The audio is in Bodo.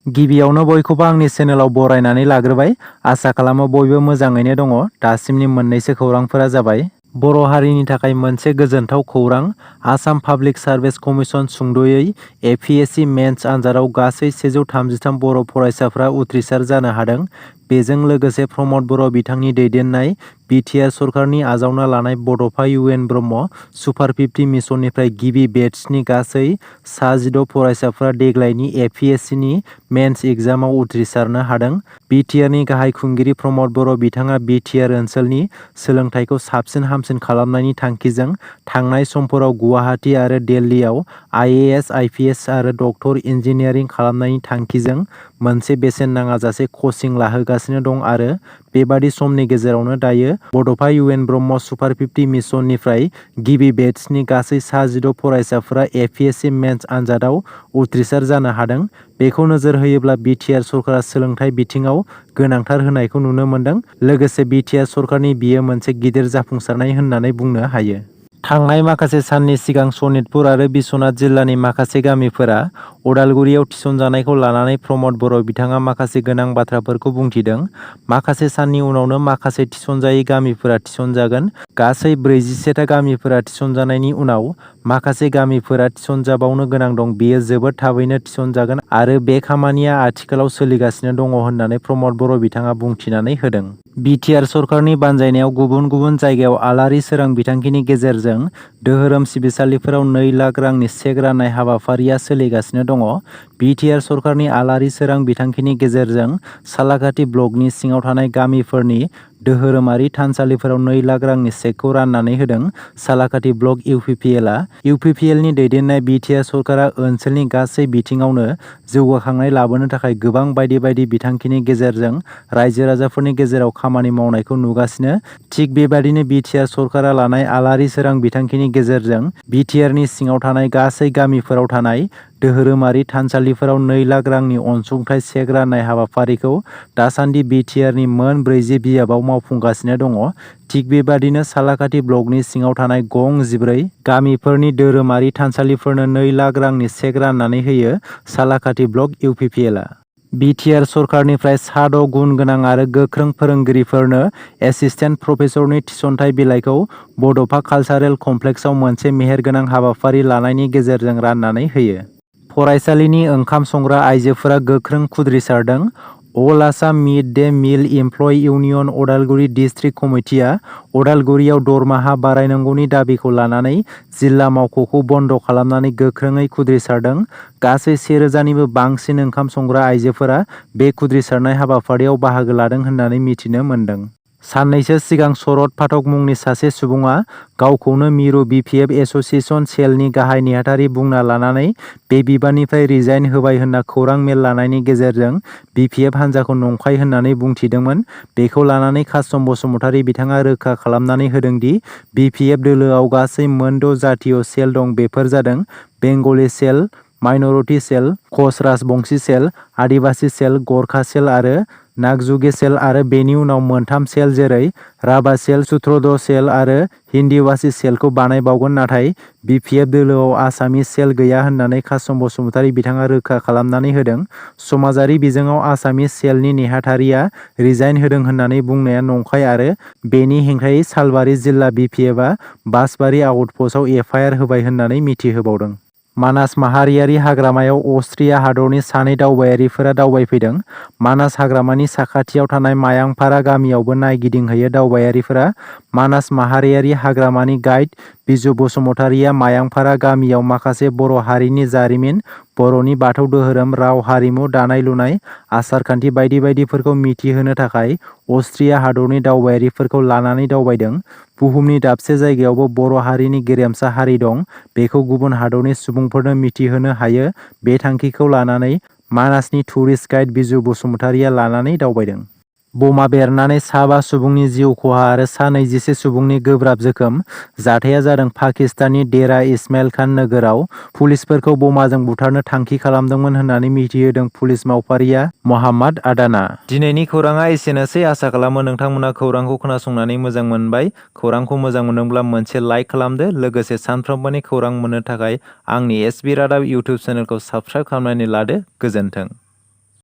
गिबियावनो बयखौबो आंनि चेनेलाव बरायनानै लाग्रोबाय। आसा खालामो बयबो मोजाङैनो दङ। दासिमनि मोननैसो खौरांफोरा जाबाय बर' हारिनि थाखाय मोनसे गोजोनथाव खौरां। आसाम पाब्लिक सार्भिस कमिसन सुंद'यै एपिएससि मेन्स आनजादाव गासै 133 बर' फरायसाफ्रा उथ्रिसार जानो हादों। बेजों लोगोसे प्रमद बर' बिथांनि दैदेननाय BTR सरकारनि आजावना लानाय बड'फा UN ब्रह्म सुपार 50 मिसननिफ्राय गिबि बेट्सनि गासै 16 फरायसाफ्रा देग्लायनि एपिएससिनि मेन्स एग्जामाव उथ्रिसारनो हादों। BTRनि गाहाय खुंगिरि प्रमद बर' बिथाङा BTR ओनसोलनि सोलोंथाइखौ साबसिन हामसिन खालामनायनि थांखिजों थांनाय समफोराव गुवाहाटि आरो दिल्लीयाव IAS, IPS आरो डक्टर इन्जिनियारिं खालामनायनि थांखिजों मोनसे बेसेन नाङाजासे कचिं लाहोगासिनो दं आरो बेबादि समनि गेजेरावनो दायो बड'फा UN ब्रह्म सुपार 50 मिसननिफ्राय गिबि बेट्सनि गासै 16 फरायसाफोरा एपिएससि मेन्स आनजादाव उथ्रिसार जानो हादों। बेखौ नोजोर होयोब्ला BTR सरकारा सोलोंथाइ बिथिङाव गोनांथार होनायखौ नुनो मोनदों। लोगोसे BTR सरकारनि बियो मोनसे गिदिर जाफुंसारनाय होननानै बुंनो हायो। थांनाय माखासे साननि सिगां सनितपुर आरो बिश्वनाथ जिल्लानि माखासे गामिफोरा अदालगुरियाव थिसनजानायखौ लानानै प्रमद बर' बिथाङा माखासे गोनां बाथ्राफोरखौ बुंथिदों। माखासे साननि उनावनो माखासे थिसनजायै गामिफोरा थिसनजागोन। गासै 41था गामिफोरा थिसनजानायनि उनाव माखासे गामिफोरा थिसनजाबावनो गोनां दं। बेयो जोबोद थाबैनो थिसनजागोन आरो बे खामानिया आथिखालाव सोलिगासिनो दङ होननानै प्रमद बर' बिथाङा बुंथिनानै होदों। BTR सरकारनि बानजायनायाव गुबुन गुबुन जायगायाव आलारि सोरां बिथांखिनि गेजेरजों धोरोम सिबिसालिफोराव 2 लाख रांनि चेक राननाय हाबाफारिया सोलिगासिनो दङ। BTR सरकारनि आलारि सोरां बिथांखिनि गेजेरजों सालाकाथि ब्लकनि सिङाव थानाय गामिफोरनि धोरोमारि थानसालिफोराव 2 लाख रांनि चेकखौ राननानै होदों सालाकाथि ब्लक UPPLआ। UPPLनि दैदेननाय BTR सरकारा ओनसोलनि गासै बिथिङावनो जौगाखांनाय लाबोनो थाखाय गोबां बायदि बायदि बिथांखिनि गेजेरजों रायजो राजाफोरनि गेजेराव खामानि मावनायखौ नुगासिनो। थिग बेबादिनो BTR सरकारा लानाय आलारि सोरां बिथांखिनि गेजेरजों BTRनि सिङाव थानाय गासै गामिफोराव थानाय धोरोमारि थानसालिफोराव 2 लाख रांनि अनसुंथाइ चेक राननाय हाबाफारिखौ दासान्दि BTRनि मोन 40 बियाबाव मावफुंगासिनो दङ। थिग बेबादिनो सालाकाथि ब्लकनि सिङाव थानाय गं 14 गामिफोरनि धोरोमारि थानसालिफोरनो 2 लाख रांनि चेक राननानै होयो सालाकाथि ब्लक UPPLआ। BTR सरकारनिफ्राय 6 गुन गोनां आरो गोख्रों फोरोंगिरिफोरनो एसिस्टेन्ट प्रफेसरनि थिसनथाइ बिलाइखौ बड'फा कालचारेल कमप्लेक्सआव मोनसे मेहेरगोनां हाबाफारि लानायनि गेजेरजों राननानै होयो। फरायसालिनि ओंखाम संग्रा आइजोफोरा गोख्रों खुद्रिसारदों। All Assam mid day meal employ union Udalguri district कमिटिआ अदालगुरियाव दरमाहा बारायनांगौनि दाबिखौ लानानै जिल्ला मावख'खौ बन्द' खालामनानै गोख्रोङै खुद्रिसारदों। गासै 1000निबो बांसिन ओंखाम संग्रा आइजोफोरा बे खुद्रिसारनाय हाबाफारियाव बाहागो लादों होननानै मिथिनो मोन्दों। साननैसो सिगां शरद पाठक मुंनि सासे सुबुङा गावखौनो मिरु BPF एस'सिएशन सेलनि गाहाय नेहाथारि बुंना लानानै बे बिबाननिफ्राय रिजाइन होबाय होनना खौरां मेल लानायनि गेजेरजों BPF हान्जाखौ नंखाय होननानै बुंथिदोंमोन। बेखौ लानानै कासम बसुमतारी बिथाङा रोखा खालामनानै होदों दि BPF दोलोआव गासै मोन 6 जातीय सेल दं। बेफोर जादों बेंगली सेल, माइन'रिटि सेल, कच राजबंशी सेल, आदिबासी सेल, गरखा सेल आरो नागजुगे सेल आरो बेनि उनाव मोनथाम सेल जेरै राभा सेल, सुत्रद सेल आरो हिन्दिवासी सेलखौ बानायबावगोन। नाथाय BPF दोलोआव आसामिस सेल गैया होननानै कासम बसुमतारी बिथाङा रोखा खालामनानै होदों। समाजारि बिजोङाव आसामिस सेलनि नेहाथारिया रिजाइन होदों होननानै बुंनाया नंखाय आरो बेनि हेंथायै सालबारि जिल्ला BPFआ बासबारि आउटपस्टआव FIR होबाय होननानै मिथिहोबावदों। मानास माहारियारि हाग्रामायाव अस्ट्रिया हादरनि 2 दावबायारिफोरा दावबायफैदों। मानास हाग्रामानि साखाथियाव थानाय मायांपारा गामियावबो नायगिदिंहैयो दावबायारिफोरा। मानास माहारियारि हाग्रामानि गाइड बिजु बसुमतारीया मायांपारा गामियाव माखासे बर' हारिनि जारिमिन, बर'नि बाथौ दोहोरोम, राव, हारिमु, दानाय लुनाय, आसार खान्थि बायदि बायदिफोरखौ मिथिहोनो थाखाय अस्ट्रिया हादरनि दावबायारिफोरखौ लानानै दावबायदों। बुहुमनि दाबसे जायगायावबो बर' हारिनि गेरेमसा हारि दं, बेखौ गुबुन हादरनि सुबुंफोरनो मिथिहोनो हायो। बे थांखिखौ लानानै मानासनि टुरिस्ट गाइड बिजु बसुमतारीया लानानै दावबायदों। बमा बेरनानै 5 सुबुंनि जिउ खहा आरो 26 सुबुंनि गोब्राब जोखोम। जाथाया जादों पाकिस्ताननि देरा इस्माइल खान नोगोराव। पुलिसफोरखौ बमाजों बुथारनो थांखि खालामदोंमोन होननानै मिथिहोदों पुलिस मावफारिया मोहाम्मद आदाना। दिनैनि खौराङा एसेनोसै। आसा खालामो नोंथांमोना खौरांखौ खोनासंनानै मोजां मोनबाय। खौरांखौ मोजां मोनदोंब्ला मोनसे लाइक खालामदो। लोगोसे सानफ्रोमबोनि खौरां मोननो थाखाय आंनि SB रादाब इउटुब चेनेलखौ साबस्क्राइब खालामनानै लादो। गोजोन्थों।